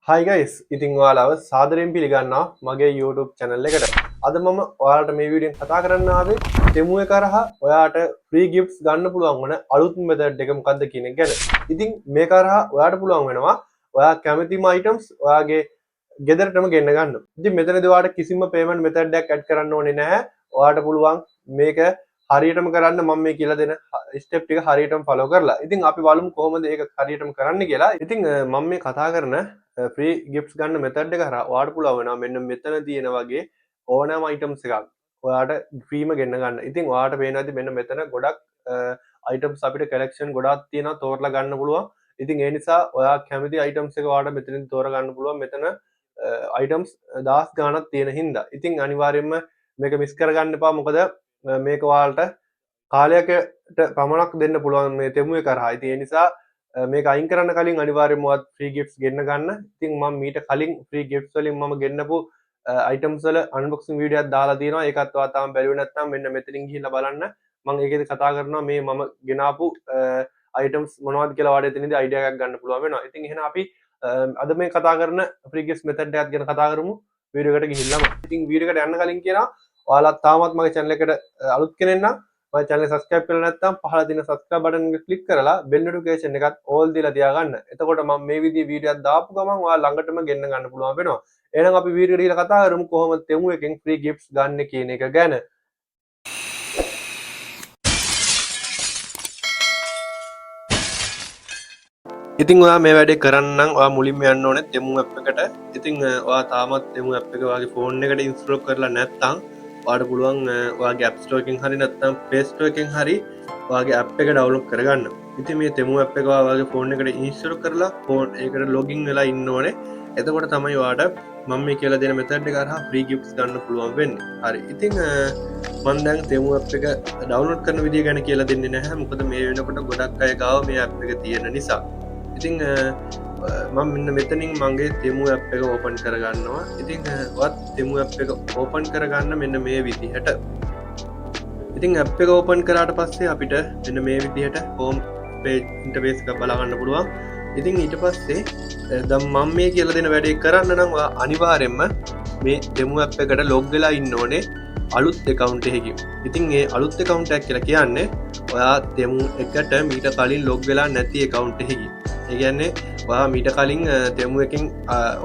Hi guys, ඉතින් ඔයාලව සාදරයෙන් පිළිගන්නවා මගේ YouTube channel එකට. අද මම ඔයාලට මේ වීඩියෝ එකෙන් කතා කරන්න ආවේ තෙමු එක හරහා ඔයාට ෆ්‍රී ගිෆ්ට්ස් ගන්න පුළුවන් වන අලුත්ම මෙතඩ් එක මොකද්ද කියන එක ගැන. ඉතින් මේක හරහා ඔයාට පුළුවන් වෙනවා ඔයා කැමතිම අයිටම්ස් ඔයාගේ ගෙදරටම ගෙන්න ගන්න. ඉතින් මෙතනදී ඔයාට කිසිම පේමන්ට් මෙතඩ් එකක් ඇඩ් කරන්න ඕනේ නැහැ. ඔයාට පුළුවන් මේක හරියටම කරන්න මම මේ කියලා දෙන ස්ටෙප් ටික හරියටම ෆලෝ කරලා. ඉතින් අපි බලමු කොහොමද ඒක හරියටම කරන්න කියලා. ඉතින් මම මේ කතා කරන ෆ්‍රී ගිෆ්ට්ස් ගන්න මෙතඩ් එක හරහා ඔයාට පුළුවන් වෙනවා මෙන්න මෙතන තියෙන වගේ ඕනෑම අයිටම්ස් එකක් ඔයාට ෆ්‍රීම ගෙන්න ගන්න. ඉතින් ඔයාට පේනවා ඇති මෙන්න මෙතන ගොඩක් අයිටම්ස් අපිට කලෙක්ෂන් ගොඩාක් තියෙනවා, තෝරලා ගන්න පුළුවන්. ඉතින් ඒ නිසා ඔයා කැමති අයිටම්ස් එක ඔයාට මෙතනින් තෝරා ගන්න පුළුවන්. මෙතන අයිටම්ස් දහස් ගාණක් තියෙන හින්දා. ඉතින් අනිවාර්යයෙන්ම මේක මිස් කරගන්න එපා. මොකද මේක ඔයාලට කාලයකට පමණක් දෙන්න පුළුවන් මේ තෙමු එක හරහා. ඉතින් ඒ නිසා මේක අයින් කරන්න කලින් අනිවාර්යයෙන්ම ඔයාත් ෆ්‍රී ගිෆ්ට්ස් ගෙන්න ගන්න. ඉතින් මම මීට කලින් ෆ්‍රී ගිෆ්ට්ස් වලින් මම ගෙන්නපු අයිටම්ස් වල අන්බොක්සිං වීඩියෝ එකක් දාලා තියෙනවා. ඒකත් ඔයා තාම බැලුවේ නැත්නම් මෙන්න මෙතනින් ගිහිල්ලා බලන්න. මම ඒකෙදි කතා කරනවා මේ මම ගෙනාපු අයිටම්ස් මොනවද කියලා ඔයාලට එතනදී අයිඩියා එකක් ගන්න පුළුවන් වෙනවා. ඉතින් එහෙනම් අපි අද මේ කතා කරන ෆ්‍රී ගිෆ්ට්ස් මෙතඩ් එකක් ගැන කතා කරමු වීඩියෝ එකට ගිහිල්ලාම. ඉතින් වීඩියෝ එකට යන්න කලින් කියනවා, ඔයාලා තාමත් මගේ channel එකට අලුත් කෙනෙක් නම් මගේ channel එක subscribe කරලා නැත්නම් පහළ තියෙන subscribe button එක click කරලා bell notification එකත් all දීලා තියාගන්න. එතකොට මම මේ විදිහේ වීඩියෝ එකක් දාපු ගමන් ඔයාලා ළඟටම ගෙන්න ගන්න පුළුවන් වෙනවා. එහෙනම් අපි වීඩියෝ එකට ගිහලා කතා කරමු කොහොමද තෙමු එකෙන් free gifts ගන්න කියන එක ගැන. ඉතින් ඔයා මේ වැඩේ කරන්න නම් ඔයා මුලින්ම යන්න ඕනේ තෙමු ඇප් එකට. ඉතින් ඔයා තාමත් තෙමු ඇප් එක ඔයාගේ ෆෝන් එකට ඉන්ස්ටෝල් කරලා නැත්නම් ඔයාට පුළුවන් ඔයාගේ App Store එකෙන් හරි නැත්නම් Play Store එකෙන් හරි ඔයාගේ ඇප් එක ඩවුන්ලෝඩ් කරගන්න. ඉතින් මේ තෙමු ඇප් එක ඔයාගේ ෆෝන් එකට ඉන්ස්ටෝල් කරලා ෆෝන් එකට ලොගින් වෙලා ඉන්න ඕනේ. එතකොට තමයි ඔයාට මම මේ කියලා දෙන මෙතඩ් එක හරහා ෆ්‍රී ගිෆ්ට්ස් ගන්න පුළුවන් වෙන්නේ. හරි. ඉතින් මම දැන් තෙමු ඇප් එක ඩවුන්ලෝඩ් කරන විදිය ගැන කියලා දෙන්නේ නැහැ. මොකද මේ වෙනකොට ගොඩක් අය ගාව මේ ඇප් එක තියෙන නිසා. ඉතින් මම මෙන්න මෙතනින් මගේ තෙමු ඇප් එක ඕපන් කරගන්නවා. ඉතින් ඔයත් තෙමු ඇප් එක ඕපන් කරගන්න මෙන්න මේ විදිහට. ඉතින් ඇප් එක ඕපන් කරාට පස්සේ අපිට මෙන්න මේ විදිහට හෝම් පේජ් ඉන්ටර්ෆේස් එක බලා ගන්න පුළුවන්. ඉතින් ඊට පස්සේ දැන් මම මේ කියලා දෙන වැඩේ කරන්න නම් ඔයා අනිවාර්යයෙන්ම මේ තෙමු ඇප් එකට ලොග් වෙලා ඉන්න ඕනේ අලුත් ඇකවුන්ට් එකකින්. ඉතින් ඒ අලුත් ඇකවුන්ට් එකක් කියලා කියන්නේ ඔයා තෙමු එකට මීට කලින් ලොග් වෙලා නැති ඇකවුන්ට් එකකින්. ඒ කියන්නේ ඔයා මීට කලින් තෙමු එකෙන්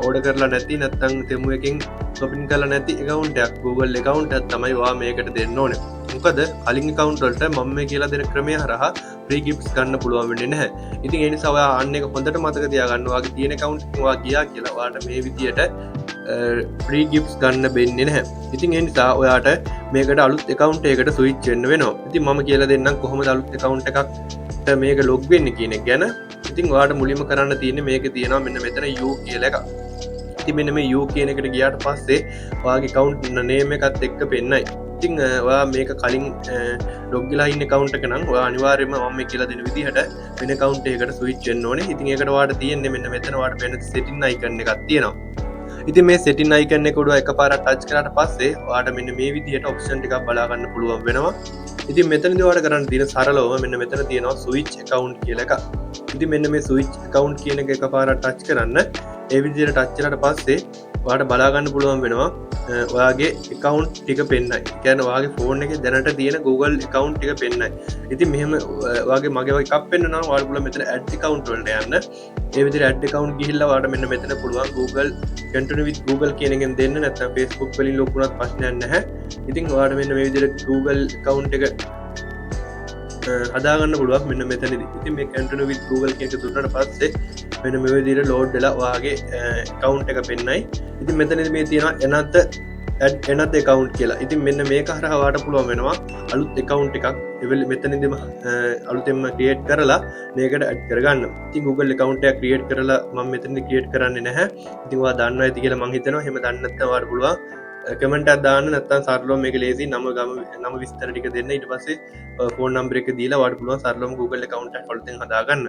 ඕඩර් කරලා නැති, නැත්නම් තෙමු එකෙන් shopping කරලා නැති ඇකවුන්ට් එකක්, Google account එකක් තමයි ඔයා මේකට දෙන්න ඕනේ. මොකද කලින් ඇකවුන්ට් වලට මම මේ කියලා දෙන ක්‍රමය හරහා ෆ්‍රී ගිෆ්ට්ස් ගන්න පුළුවන් වෙන්නේ නැහැ. ඉතින් ඒ නිසා ඔයා අන්න එක හොඳට මතක තියාගන්න. ඔයාගේ තියෙන ඇකවුන්ට් එකෙන් ඔයා ගියා කියලා ඔයාට මේ විදියට ෆ්‍රී ගිෆ්ට්ස් ගන්න වෙන්නේ නැහැ. ඉතින් ඒ නිසා ඔයාට මේකට අලුත් ඇකවුන්ට් එකකට ස්විච් වෙන්න වෙනවා. ඉතින් මම කියලා දෙන්නම් කොහොමද අලුත් ඇකවුන්ට් එකකට මේක ලොග් වෙන්නේ කියන එක ගැන. ඉතින් ඔයාට මුලින්ම කරන්න තියෙන්නේ මේකේ තියෙනවා මෙන්න මෙතන U කියලා එකක්. ඉතින් මෙන්න මේ U කියන එකට ගියාට පස්සේ ඔයාගේ ඇකවුන්ට් නේම් එකත් එක්ක පෙන්නයි. ඉතින් ඔයා මේක කලින් ලොග් වෙලා ඉන්න ඇකවුන්ට් එක නම් ඔයා අනිවාර්යයෙන්ම මම මේ කියලා දෙන විදිහට වෙන ඇකවුන්ට් එකකට ස්විච් වෙන්න ඕනේ. ඉතින් ඒකට ඔයාට තියෙන්නේ මෙන්න මෙතන ඔයාට වෙන සෙටින් අයිකන් එකක් තියෙනවා. ඉතින් මේ සෙටින් අයිකන් එක උඩ එකපාරක් ටච් කරාට පස්සේ ඔයාට මෙන්න මේ විදිහට ඔප්ෂන් ටිකක් බලා ගන්න පුළුවන් වෙනවා. ඉතින් මෙතනදී ඔයාට කරන්න තියෙන සරලවම මෙන්න මෙතන තියෙනවා ස්විච් ඇකවුන්ට් කියලා එකක්. ඉතින් මෙන්න මේ ස්විච් ඇකවුන්ට් කියන එක එකපාරක් ටච් කරන්න. ඒ විදිහට ටච් කරාට පස්සේ ඔයාට බලා ගන්න පුළුවන් වෙනවා ඔයාගේ ඇකවුන්ට් ටික පෙන්නයි. ඒ කියන්නේ ඔයාගේ ෆෝන් එකේ දැනට තියෙන Google account ටික පෙන්නයි. ඉතින් මෙහෙම ඔයාගේ මගේ වගේ එකක් පෙන්නනවා නම් ඔයාලට පුළුවන් මෙතන ඇඩ් ඇකවුන්ට් වලට යන්න. ඒ විදිහට ඇඩ් ඇකවුන්ට් ගිහිල්ලා ඔයාලට මෙන්න මෙතන පුළුවන් Google continue with Google කියන එකෙන් දෙන්න, නැත්නම් Facebook වලින් ලොග් වුණත් ප්‍රශ්නයක් නැහැ. ඉතින් ඔයාලට මෙන්න මේ විදිහට Google account එක හදාගන්න පුළුවන් මෙන්න මෙතනදී. ඉතින් මේ continue with Google කියන එක දුන්නාට පස්සේ මෙන්න මේ විදිහට ලෝඩ් වෙලා ඔයාගේ ඇකවුන්ට් එක පෙන්නයි. ඉතින් මෙතනදී මේ තියෙනවා add another account කියලා. ඉතින් මෙන්න මේක හරහා ඔයාලට පුළුවන් වෙනවා අලුත් ඇකවුන්ට් එකක් එවෙල මෙතනදීම අලුතෙන්ම ක්‍රියේට් කරලා මේකට ඇඩ් කරගන්න. ඉතින් Google account එකක් ක්‍රියේට් කරලා මම මෙතනදී ක්‍රියේට් කරන්නේ නැහැ. ඉතින් ඔයා දන්නවා ඇති කියලා මං හිතනවා. එහෙම දන්නේ නැත්නම් ඔයාලට පුළුවන් කමෙන්ට් එකක් දාන්න, නැත්නම් සරලවම මේක ලේසි නම ගම නම විස්තර ටික දෙන්න. ඊට පස්සේ ෆෝන් නම්බර් එක දීලා ඔයාලට පුළුවන් සරලවම Google account එකක් අලුතෙන් හදාගන්න.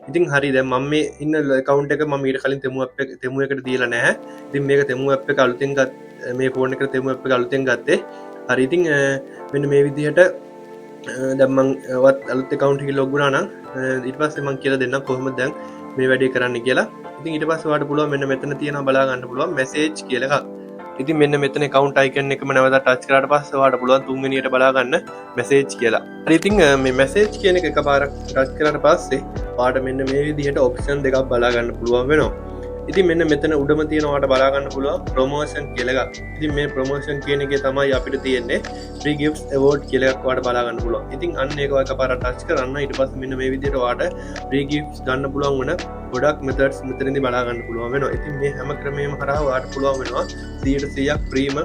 ඉතින් හරි, දැන් මම මේ ඉන්න ඇකවුන්ට් එක මම ඊට කලින් තෙමු ඇප් එක තෙමු එකට දීලා නැහැ. ඉතින් මේක තෙමු ඇප් එක අලුතෙන් ගත් මේ ෆෝන් එකට තෙමු ඇප් එක අලුතෙන් ගත්තේ. හරි, ඉතින් මෙන්න මේ විදිහට දැන් මං වත් අලුත් account එකකින් ලොග් වුණා නම් ඊට පස්සේ මං කියලා දෙන්නම් කොහොමද දැන් මේ වැඩේ කරන්න කියලා. ඉතින් ඊට පස්සේ ඔයාලට පුළුවන් මෙන්න මෙතන තියෙනවා බලා ගන්න පුළුවන් මැසේජ් කියලා එකක්. ඉතින් මෙන්න මෙතන account icon එකම නැවත ටච් කරාට පස්සේ ඔයාලට පුළුවන් තුන්වෙනියට බලා ගන්න මැසේජ් කියලා. හරි, ඉතින් මේ මැසේජ් කියන එක එකපාරක් ටච් කරාට පස්සේ ඔයාලට මෙන්න මේ විදිහට ඔප්ෂන් දෙකක් බලා ගන්න පුළුවන් වෙනවා. ඉතින් මෙන්න මෙතන උඩම තියෙන ඔයාලට බලා ගන්න පුළුවන් ප්‍රොමෝෂන් කියලා එකක්. ඉතින් මේ ප්‍රොමෝෂන් කියන එකේ තමයි අපිට තියෙන්නේ ෆ්‍රී ගිෆ්ට්ස් ඇවෝඩ් කියලා එකක් ඔයාලට බලා ගන්න පුළුවන්. ඉතින් අන්න ඒක ඔයා එකපාරක් ටච් කරන්න. ඊට පස්සේ මෙන්න මේ විදිහට ඔයාලට ෆ්‍රී ගිෆ්ට්ස් ගන්න පුළුවන් වෙන ගොඩක් මෙතඩ්ස් මෙතනදී බලා ගන්න පුළුවන් වෙනවා. ඉතින් මේ හැම ක්‍රමයකම හරහා ඔයාලට පුළුවන් වෙනවා 100%ක් ෆ්‍රීම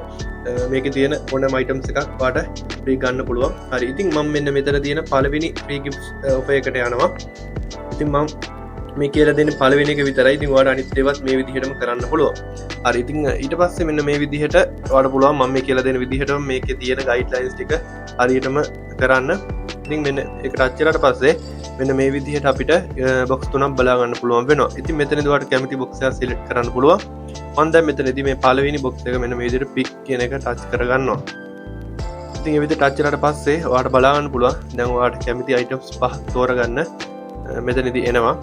මේකේ තියෙන ඕනම අයිටම්ස් එකක් ඔයාලට ෆ්‍රී ගන්න පුළුවන්. හරි, ඉතින් මම මෙන්න මෙතන තියෙන පළවෙනි ෆ්‍රී ගිෆ්ට්ස් ඔෆර් එකට යනවා. ඉතින් මම මේ කියලා දෙන්නේ පළවෙනි එක විතරයි. ඉතින් ඔයාලට අනිත් ඒවාත් මේ විදිහටම කරන්න පුළුවන්. හරි, ඉතින් ඊට පස්සේ මෙන්න මේ විදිහට ඔයාලට පුළුවන් මම මේ කියලා දෙන විදිහටම මේකේ තියෙන ගයිඩ්ලයින්ස් ටික හරියටම කරන්න. ඉතින් මෙන්න ඒක ටච් කරාට පස්සේ මෙන්න මේ විදිහට අපිට බොක්ස් තුනක් බලා ගන්න පුළුවන් වෙනවා. ඉතින් මෙතනදී ඔයාලට කැමති බොක්ස් එකක් සිලෙක්ට් කරන්න පුළුවන්. මම දැන් මෙතනදී මේ පළවෙනි බොක්ස් එක මෙන්න මේ විදිහට පික් කියන එක ටච් කරගන්නවා. ඉතින් ඒ විදිහට ටච් කරාට පස්සේ ඔයාලට බලා ගන්න පුළුවන් දැන් ඔයාලට කැමති අයිටම්ස් පහ තෝරගන්න මෙතනදී එනවා.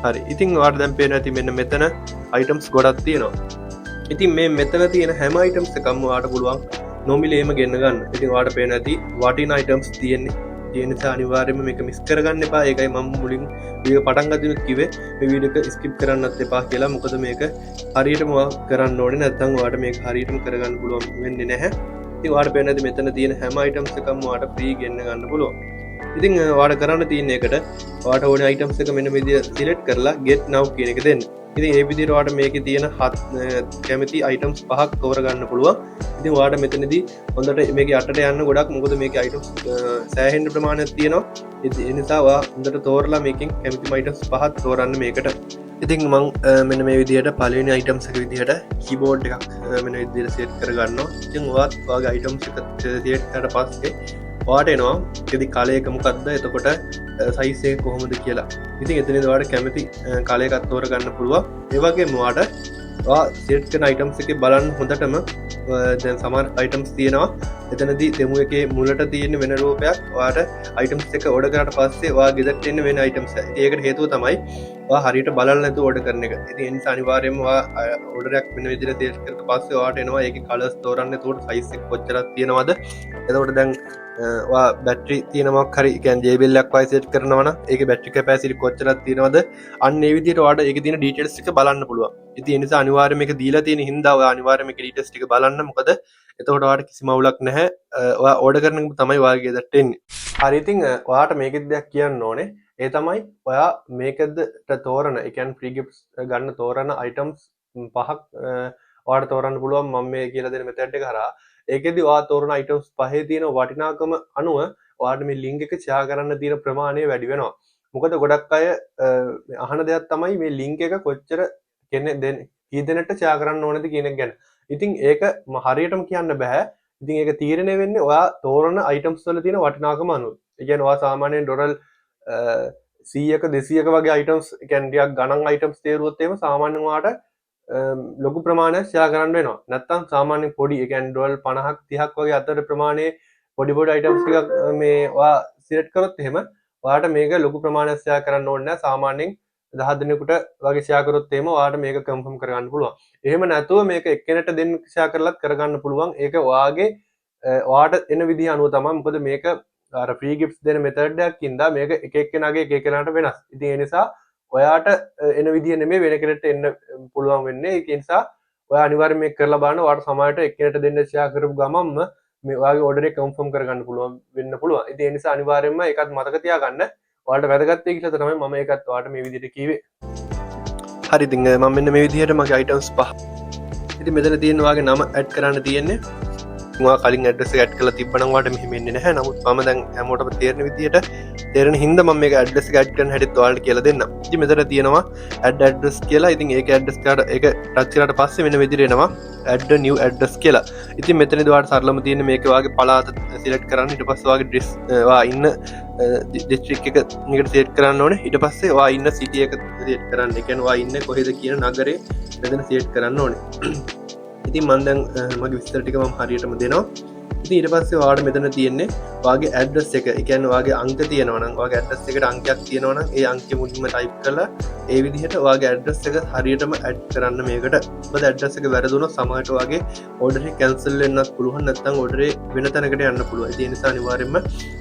හරි, ඉතින් ඔයාලට දැන් පේනවා ඇති මෙන්න මෙතන අයිටම්ස් ගොඩක් තියෙනවා. ඉතින් මේ මෙතන තියෙන හැම අයිටම්ස් එකක්ම ඔයාලට පුළුවන් නොමිලේම ගෙන්න ගන්න. ඉතින් ඔයාලට පේනවා ඇති වටින අයිටම්ස් තියෙන්නේ. ඒ නිසා අනිවාර්යයෙන්ම මේක මිස් කරගන්න එපා. ඒකයි මම මුලින් වීඩියෝ පටන් ගද්දිනුත් කිව්වේ මේ වීඩියෝ එක ස්කිප් කරන්නත් එපා කියලා. මොකද මේක හරියටම ඔයා කරන්න ඕනේ, නැත්නම් ඔයාලට මේක හරියටම කරගන්න පුළුවන් වෙන්නේ නැහැ. ඉතින් ඔයාලට පේනවා ඇති මෙතන තියෙන හැම අයිටම්ස් එකක්ම ඔයාලට ෆ්‍රී ගෙන්න ගන්න පුළුවන්. ඉතින් ඔයාලට කරන්න තියෙන එකට ඔයාලට ඕනේ අයිටම්ස් එක මෙන්න මේ විදිහට සිලෙක්ට් කරලා get now කියන එක දෙන්න. ඉතින් ඒ විදිහට ඔයාලට මේකේ තියෙන හත් කැමති අයිටම්ස් පහක් තෝරගන්න පුළුවන්. ඉතින් ඔයාලට මෙතනදී හොඳට මේකේ යටට යන්න ගොඩක්, මොකද මේකේ අයිටම්ස් සෑහෙන ප්‍රමාණයක් තියෙනවා. ඉතින් ඒ නිසා ඔයා හොඳට තෝරලා මේකෙන් කැමතිම අයිටම්ස් පහක් තෝරන්න මේකට. ඉතින් මං මෙන්න මේ විදිහට පළවෙනි අයිටම්ස් එක විදිහට කීබෝඩ් එකක් මෙන්න මේ විදිහට සෙට් කරගන්නවා. ඉතින් ඔයාත් ඔයාගේ අයිටම්ස් එක සෙට් කරලා පස්සේ ඔයාට එනවා ඉතින් කලර් එක මොකද්ද, එතකොට සයිස් එක කොහොමද කියලා. ඉතින් එතනදී ඔයාට කැමති කලර් එකක් තෝරගන්න පුළුවන්. ඒ වගේම ඔයාට ඔයා සෙට් කරන අයිටම්ස් එකේ බලන්න හොඳටම දැන් සමහර අයිටම්ස් තියෙනවා එතනදී තෙමු එකේ මුලට තියෙන වෙන රූපයක්, ඔයාට අයිටම්ස් එක ඕඩර් කරාට පස්සේ ඔයා ගෙදරට එන්න වෙන අයිටම්ස්. ඒකට හේතුව තමයි ඔයා හරියට බලලා නැතුව ඕඩර් කරන එක. ඉතින් ඒ නිසා අනිවාර්යයෙන්ම ඔයා ඕඩර් එකක් වෙන විදිහට සෙට් කරලා පස්සේ ඔයාට එනවා ඒකේ කලර්ස් තෝරන්න. එතකොට සයිස් එක කොච්චරක් තියෙනවද, එතකොට දැන් ඔයා බැටරි තියෙන මොකක් හරි, ඒ කියන්නේ JBL එකක් වගේ සෙට් කරනවා නම් ඒකේ බැටරි කැපැසිටි කොච්චරක් තියෙනවද, අන්න ඒ විදිහට ඔයාට ඒකේ තියෙන ඩීටේල්ස් ටික බලන්න පුළුවන්. ඉතින් ඒ නිසා අනිවාර්යයෙන්ම මේක දීලා තියෙන හින්දා ඔයා අනිවාර්යයෙන්ම මේකේ ඩීටේල්ස් ටික බලන්න. මොකද එතකොට ඔයාට කිසිම අවුලක් නැහැ. ඔයා ඕඩර් කරන එක තමයි ඔයාගේ ගෙදරට එන්නේ. හරි, ඉතින් ඔයාට මේකෙත් දෙයක් කියන්න ඕනේ. ඒ තමයි ඔයා මේකෙදට තෝරන, ඒ කියන්නේ ෆ්‍රී ගිෆ්ට්ස් ගන්න තෝරන අයිටම්ස් පහක් ඔයාට තෝරන්න පුළුවන් මම මේ කියලා දෙන මෙතඩ් එක හරහා. ඒකෙදි ඔයා තෝරන අයිටම්ස් පහේ තියෙන වටිනාකම අනුව ඔයාට මේ ලින්ක් එක ෂෙයා කරන්න තියෙන ප්‍රමාණය වැඩි වෙනවා. මොකද ගොඩක් අය අහන දෙයක් තමයි මේ ලින්ක් එක කොච්චර කෙනෙක් දෙන කී දෙනෙක්ට ෂෙයා කරන්න ඕනද කියන එක ගැන. ඉතින් ඒක හරියටම කියන්න බෑ. ඉතින් ඒක තීරණය වෙන්නේ ඔයා තෝරන අයිටම්ස් වල තියෙන වටිනාකම අනුව. ඒ කියන්නේ ඔයා සාමාන්‍යයෙන් ඩොලර් 100ක 200ක වගේ අයිටම්ස්, ඒ කියන්නේ ටිකක් ගණන් අයිටම්ස් තේරුවොත් එහෙම සාමාන්‍යයෙන් ඔයාට ලොකු ප්‍රමාණයක් ෂෙයා කරන්න වෙනවා. නැත්තම් සාමාන්‍යයෙන් පොඩි, ඒ කියන්නේ ඩොලර් 50ක් 30ක් වගේ අතර ප්‍රමාණයේ පොඩි පොඩි අයිටම්ස් ටිකක් මේ ඔයා සිලෙක්ට් කරොත් එහෙම ඔයාට මේක ලොකු ප්‍රමාණයක් ෂෙයා කරන්න ඕනේ නැහැ. සාමාන්‍යයෙන් 10 දෙනෙකුට වගේ ෂෙයා කරොත් එහෙම ඔයාට මේක කන්ෆර්ම් කරගන්න පුළුවන්. එහෙම නැතුව මේක එක්කෙනෙක්ට දෙන්න ෂෙයා කරලත් කරගන්න පුළුවන්. ඒක ඔයාට එන විදිහ අනුව තමයි. මොකද මේක අර ෆ්‍රී ගිෆ්ට්ස් දෙන මෙතඩ් එකක් හින්දා මේක එක එක්කෙනාගේ එක එක්කෙනාට වෙනස්. ඉතින් ඒ නිසා ඔයාට එන විදිහ නෙමෙයි වෙන කෙනෙක්ට එන්න පුළුවන් වෙන්නේ. ඒක නිසා ඔයා අනිවාර්යයෙන් මේක කරලා බලන්න. ඔයාට සමහරවිට එක්කෙනෙක්ට දෙන්න ෂෙයා කරපු ගමන්ම මේ ඔයාගේ ඕඩර් එක කන්ෆර්ම් කරගන්න පුළුවන් වෙන්න පුළුවන්. ඉතින් ඒ නිසා අනිවාර්යයෙන්ම ඒකත් මතක තියාගන්න. ඔයාලට වැදගත් වෙයි කියලා තමයි මම ඒකත් ඔයාලට මේ විදිහට කිව්වේ. හරි, ඉතින් මම මෙන්න මේ විදිහට මගේ අයිටම්ස් පහ. ඉතින් මෙතන තියෙන ඔයාගේ නම ඇඩ් කරන්න තියෙන්නේ. ඔයා කලින් ඇඩ්‍රස් එක ඇඩ් කරලා තිබ්බනම් ඔයාලට මෙහෙම එන්නේ නැහැ. නමුත් මම දැන් හැමෝටම තේරෙන විදිහට තේරෙන හින්දා මම මේක ඇඩ්‍රස් එක ඇඩ් කරන හැටිත් ඔයාලට කියලා දෙන්නම්. ඉතින් මෙතන තියෙනවා ඇඩ් ඇඩ්‍රස් කියලා. ඉතින් ඒක ඇඩ්‍රස් කරාට ඒක ටච් කරාට පස්සේ වෙන විදිහට එනවා ඇඩ් a new address කියලා. ඉතින් මෙතනදී ඔයාලට සරලම තියෙන්නේ මේක ඔයාගේ පළාත සිලෙක්ට් කරන්න. ඊට පස්සේ ඔයාගේ ඩ්‍රෙස් ඔයා ඉන්න ඩිස්ට්‍රික්ට් එක මේකට සිලෙක්ට් කරන්න ඕනේ. ඊට පස්සේ ඔයා ඉන්න සිටි එක සිලෙක්ට් කරන්න. ඒ කියන්නේ ඔයා ඉන්නේ කොහෙද කියන නගරේ මෙතන සිලෙක්ට් කරන්න ඕනේ. ඉතින් මං දැන් මගේ විස්තර ටික මම හරියටම දෙනවා. ඉතින් ඊට පස්සේ ඔයාලට මෙතන තියෙන්නේ ඔයාගේ ඇඩ්‍රස් එක. ඒ කියන්නේ ඔයාගේ අංක තියෙනවා නම්, ඔයාගේ ඇඩ්‍රස් එකට අංකයක් තියෙනවා නම්, ඒ අංකෙ මුලින්ම ටයිප් කරලා ඒ විදිහට ඔයාගේ ඇඩ්‍රස් එක හරියටම ඇඩ් කරන්න මේකට. මොකද ඇඩ්‍රස් එක වැරදුනොත් සමහරට ඔයාගේ ඕඩර් එක කැන්සල් වෙන්නත් පුළුවන්, නැත්නම් ඕඩර් එක වෙන තැනකට යන්න පුළුවන්. ඉතින් ඒ නිසා අනිවාර්යයෙන්ම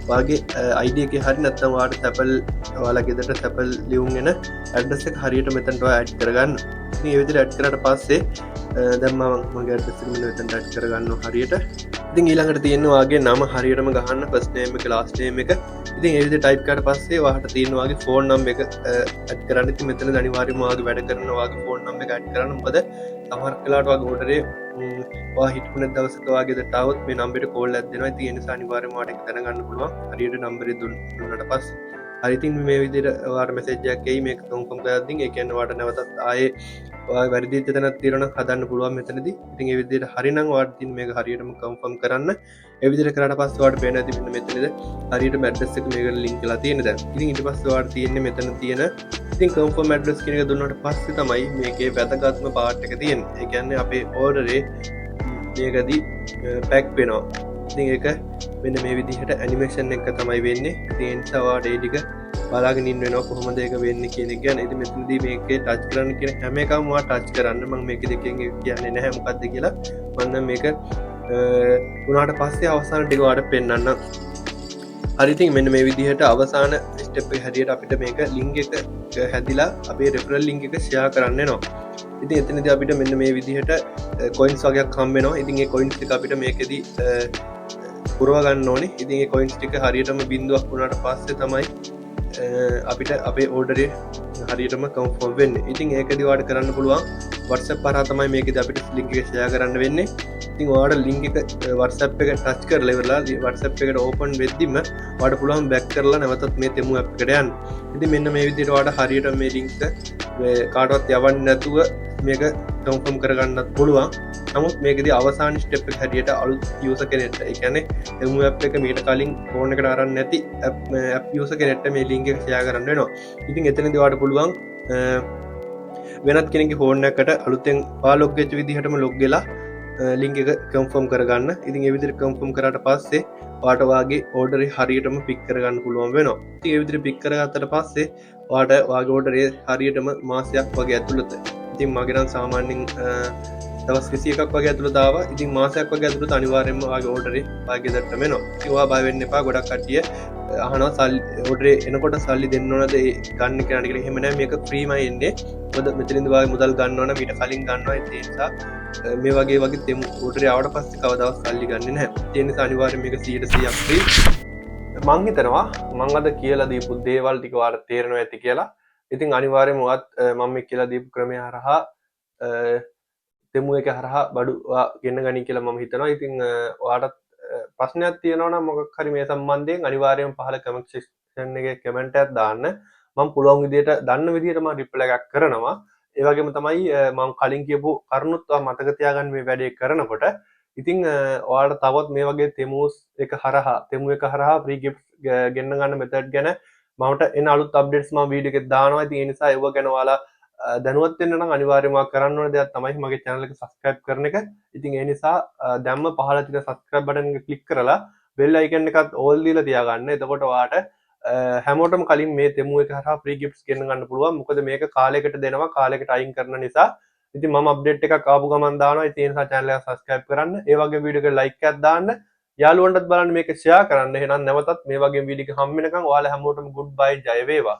ඔයාගේ ID එකේ හරි නැත්නම් ඔයාට තැපල්, ඔයාලා ගෙදරට තැපල් ලියුම් එන ඇඩ්‍රස් එක හරියට මෙතනට ඔයා ඇඩ් කරගන්න. ඉතින් ඒ විදිහට ඇඩ් කරාට පස්සේ දැන් මම මගේ ඇඩ්‍රස් එක මෙන්න මෙතනට ඇඩ් කරගන්නවා හරියට. ඉතින් ඊළඟට තියෙනවා ඔයාගේ නම හරියටම ගහන්න, ෆස්ට් නේම් එක, ලාස්ට් නේම් එක. ඉතින් ඒ විදිහට ටයිප් කරාට පස්සේ ඔයාට තියෙනවා ඔයාගේ ෆෝන් නම්බර් එක ඇඩ් කරන්න. ඉතින් මෙතනදී අනිවාර්යයෙන්ම ඔයාගේ වැඩ කරන ඔයාගේ ෆෝන් නම්බර් එක ඇඩ් කරන්න. මොකද සමහර වෙලාවට ඔයාගේ ඕඩරේ ඔයා හිටපු නැති දවසක ඔයාගේ ගෙදරට ආවොත් මේ නම්බරේට කෝල් එකක් දෙනවා. ඉතින් ඒ නිසා අනිවාර්යයෙන්ම ඔයාට ඒක දැනගන්න පුළුවන් හරියට නම්බරේ දුන්නට පස්සේ. හරි, ඉතින් මේ විදිහට ඔයාට මැසේජ් එකක් එයි මේක කන්ෆර්ම් කරද්දී. ඒ කියන්නේ ඔයාට නැවතත් ආයේ ඔයා වැරදිච්ච තැනක් තියෙනවා නම් හදන්න පුළුවන් මෙතනදී. ඉතින් ඒ විදිහට හරිනම් ඔයාට තියෙන මේක හරියටම කන්ෆර්ම් කරන්න. ඒ විදිහට කරාට පස්සේ ඔයාට පේනවා ඇති මෙන්න මෙතනද හරියටම ඇඩ්‍රස් එක මේකට ලින්ක් වෙලා තියෙන දැන්. ඉතින් ඊට පස්සේ ඔයාට තියෙන්නේ මෙතන තියෙන ඉතින් කන්ෆර්ම් ඇඩ්‍රස් කියන එක දුන්නාට පස්සේ තමයි මේකේ වැදගත්ම පාර්ට් එක තියෙන්නේ. ඒ කියන්නේ අපේ ඕඩරේ මේකදී පැක් වෙනවා. ඉතින් ඒක මෙන්න මේ විදිහට ඇනිමේෂන් එක තමයි වෙන්නේ. ඉතින් ඒ නිසා ඔයාට ඒ ටික බලාගෙන ඉන්න වෙනවා කොහොමද ඒක වෙන්නේ කියන එක ගැන. ඉතින් මෙතනදී මේකේ ටච් කරන්න කියන හැම එකම ඔයා ටච් කරන්න. මම මේක දෙකෙන් එක කියන්නේ නැහැ මොකද්ද කියලා. මම නම් මේක වුණාට පස්සේ අවසාන ටික ඔයාලට පෙන්වන්නම්. හරි, ඉතින් මෙන්න මේ විදිහට අවසාන ස්ටෙප් එක හැටියට අපිට මේක ලින්ක් එක හැදිලා අපේ රෙෆරල් ලින්ක් එක ෂෙයා කරන්න වෙනවා. ඉතින් එතනදී අපිට මෙන්න මේ විදිහට කොයින්ස් වගේක් හම්බ වෙනවා. ඉතින් ඒ කොයින්ස් ටික අපිට මේකෙදි පුරව ගන්න ඕනේ. ඉතින් ඒ කොයින්ස් ටික හරියටම බිඳුවක් වුණාට පස්සේ තමයි අපිට අපේ ඕඩරේ හරියටම කන්ෆර්ම් වෙන්නේ. ඉතින් ඒකදී ඔයාලට කරන්න පුළුවන් WhatsApp හරහා තමයි මේකෙදි අපිට ලින්ක් එක ෂෙයා කරන්න වෙන්නේ. ඉතින් ඔයාලට ලින්ක් එක WhatsApp එක ටච් කරලා ඉවරලා WhatsApp එකට ඕපන් වෙද්දිම ඔයාලට පුළුවන් බැක් කරලා නැවතත් මේ තෙමු ඇප් එකට යන්න. ඉතින් මෙන්න මේ විදිහට ඔයාලට හරියට මේ ලින්ක් එක මේ කාටවත් යවන්නේ නැතුව මේක කන්ෆර්ම් කරගන්නත් පුළුවන්. නමුත් මේකෙදි අවසාන ස්ටෙප් එක හැටියට අලුත් යූසර් කෙනෙක්ට, ඒ කියන්නේ තෙමු ඇප් එක මීට කලින් ෆෝන් එකට අරන් නැති ඇප් යූසර් කෙනෙක්ට මේ ලින්ක් එක ෂෙයා කරන්න වෙනවා. ඉතින් එතනදී ඔයාලට පුළුවන් වෙනත් කෙනෙක්ගේ ෆෝන් එකකට අලුතෙන් ඔයා ලොග් වෙච්ච විදිහටම ලොග් වෙලා ලින්ක් එක කන්ෆර්ම් කරගන්න. ඉතින් ඒ විදිහට කන්ෆර්ම් කරාට පස්සේ ඔයාට ඔයාගේ ඕඩරේ හරියටම පික් කරගන්න පුළුවන් වෙනවා. ඉතින් ඒ විදිහට පික් කරගත්තට පස්සේ ඔයාට ඔයාගේ ඕඩරේ හරියටම මාසයක් වගේ ඇතුළත, ඉතින් මගේ නම් සාමාන්‍යයෙන් දවස් 21ක් වගේ ඇතුළත ආවා. ඉතින් මාසයක් වගේ ඇතුළත අනිවාර්යයෙන්ම ඔයාගේ ඕඩරේ ඔයාගේ ගෙදරටම එනවා. ඉතින් ඔයා බය වෙන්න එපා. ගොඩක් කට්ටිය අහනවා සල්ලි ඕඩරේ එනකොට සල්ලි දෙන්න ඕනද ඒ ගන්න කෙනාට කියලා. එහෙම නෑ, මේක ෆ්‍රීමයි එන්නේ. මොකද මෙතනින්ද ඔයාගේ මුදල් ගන්න ඕන, මීට කලින් ගන්නවා. ඉතින් ඒ නිසා මේ වගේ තෙමු ඕඩරේ ආවට පස්සේ කවදාවත් සල්ලි ගන්නෙ නැහැ. ඒ නිසා අනිවාර්යයෙන් මේක 100%ක් ෆ්‍රී. මං හිතනවා මං අද කියලා දීපු දේවල් ටික ඔයාලට තේරෙනවා ඇති කියලා. ඉතින් අනිවාර්යයෙන්ම ඔයත් මම මේ කියලා දීපු ක්‍රමය හරහා තෙමු එක හරහා බඩු ඔයා ගෙන්න ගනී කියලා මම හිතනවා. ඉතින් ඔයාටත් ප්‍රශ්නයක් තියෙනවා නම් මොකක් හරි මේ සම්බන්ධයෙන් අනිවාර්යයෙන්ම පහළ කමෙන්ට් සෙක්ෂන් එකේ කමෙන්ට් එකක් දාන්න. මම පුළුවන් විදියට දන්න විදියට මම රිප්ලයි එකක් කරනවා. ඒ වගේම තමයි මම කලින් කියපු කරුණුත් ඔයා මතක තියාගන්න මේ වැඩේ කරනකොට. ඉතින් ඔයාලට තවත් මේ වගේ තෙමුස් එක හරහා, තෙමු එක හරහා ෆ්‍රී ගිෆ්ට්ස් ගෙන්න ගන්න මෙතඩ් ගැන මමට එන අලුත් අප්ඩේට්ස් මම වීඩියෝ එකේ දානවා. ඉතින් ඒ නිසා ඒව ගැන ඔයාලා දැනුවත් වෙන්න නම් අනිවාර්යයෙන්ම ඔයා කරන්න ඕන දෙයක් තමයි මගේ channel එක subscribe කරන එක. ඉතින් ඒ නිසා දැම්ම පහළ තියෙන subscribe button එක click කරලා bell icon එකත් all දීලා තියාගන්න. එතකොට ඔයාට හැමෝටම කලින් මේ තෙමු එක හරහා ෆ්‍රී ගිෆ්ට්ස් ගෙන්න ගන්න පුළුවන්. මොකද මේක කාලයකට දෙනවා, කාලයකට අයින් කරන නිසා. ඉතින් මම අප්ඩේට් එකක් ආපු ගමන් දානවා. ඉතින් ඒ නිසා channel එක subscribe කරන්න. ඒ වගේ වීඩියෝ එකට like එකක් දාන්න. යාළුවන්ටත් බලන්න මේක ෂෙයා කරන්න. එහෙනම් නැවතත් මේ වගේ වීඩියෝ එක හම්බ වෙනකන් ඔයාලා හැමෝටම ගුඩ් බයි, ජය වේවා.